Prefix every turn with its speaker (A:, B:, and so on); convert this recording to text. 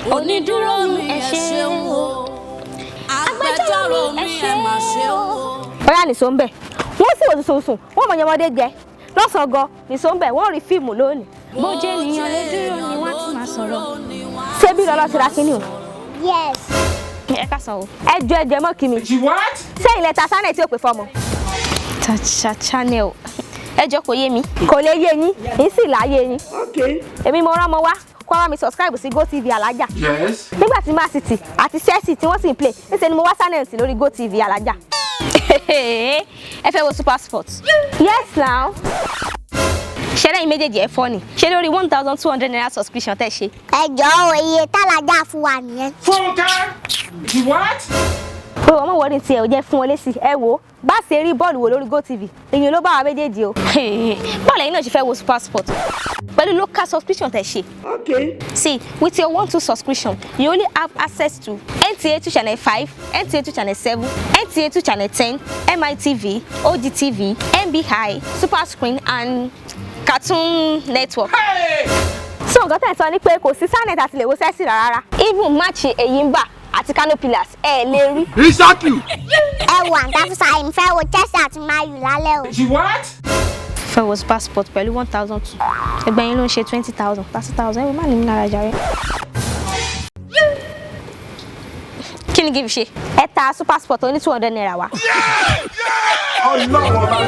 A: Onídúró mi, ẹ ṣeun o. Agbẹjọ́rò mi, ẹ mà ṣeun o.
B: Bóyá nìṣó ń bẹ̀, wọ́n sì wò sùnsùn, wọ́n mọ̀ yẹmọdé jẹ lọ́sàn-án gan. Nìṣó ń bẹ̀, wọ́n rí fíìmù lónìí.
C: Bó jẹ́ ènìyàn lè dúró ni wọ́n ti máa sọ̀rọ̀.
B: Ṣé bí lọ́lọ́ ti ra kínní o?
D: Yes.
C: Ẹ káàsán o.
B: Ẹ jọ, ẹ jẹ mọ́ kí mi.
E: What?
B: Ṣé ilẹ̀ ta sánẹ̀ tí ó pè fọmọ?
C: Tacha Channel, ẹ jọ, kò yé mi.
B: Kò lè yé yín, yín sì láyé yín. Èmi mo rán ọmọ wá kó wá mi subscribe sí GoTV alájà.
E: Yes.
B: Nígbà tí Man City àti Chelsea tí wọ́n sì ń play, níṣẹ́ ni mo wá channel sí lórí GoTV alájà.
C: Ẹ fẹ́ wo Super Sport?
B: Yes now.
C: Ṣẹlẹ̀ yín méjèèjì, ẹ fọ́ ni ṣé lórí ₦1,200 subscription tẹ́ ṣe.
D: Ẹ jọ̀ọ́ o, iye tálájà fún wa nìyẹn.
E: Funke. What?
B: Pé ọmọ wọlé tiẹ̀ ò jẹ́ fún wọn lésì. Ẹ wò ó, bá ṣe rí bọ́ọ̀lù wò lórí GoTV, èèyàn ló bá wa méjèèjì o.
C: Báwo lẹ́yìn náà ṣe fẹ́ wo Super Sport pẹ̀lú local subscription tẹ́ ṣe? See, with your 1,2 subscription, you only have access to NTA 2 channel 5, NTA 2 channel 7, NTA 2 channel 10, MITV, OGTV, MBI, Super Screen and Cartoon Network.
E: Hey!
B: So nǹkan tẹ̀ ń sọ ni pé kò sí channel àti lè wo Chelsea rárá?
C: Even match Enyimba àti Kano Pillars, ẹ lè rí.
E: Exactly.
D: Ẹ wo, àǹtá fúnṣà, èmi fẹ́ wo Chelsea àti Man U lálẹ́ o.
E: What?
C: Fẹ́ wo Super Sport pẹ̀lú 1,200, ẹgbẹ́ yín ló ń ṣe 20,000, 30,000. Ẹ wò, má ní mi lára jàre. Kí ni kí n fi ṣe?
B: Ẹ ta Super Sport oní ₦200 wá.
E: Ọlọ́run ọba.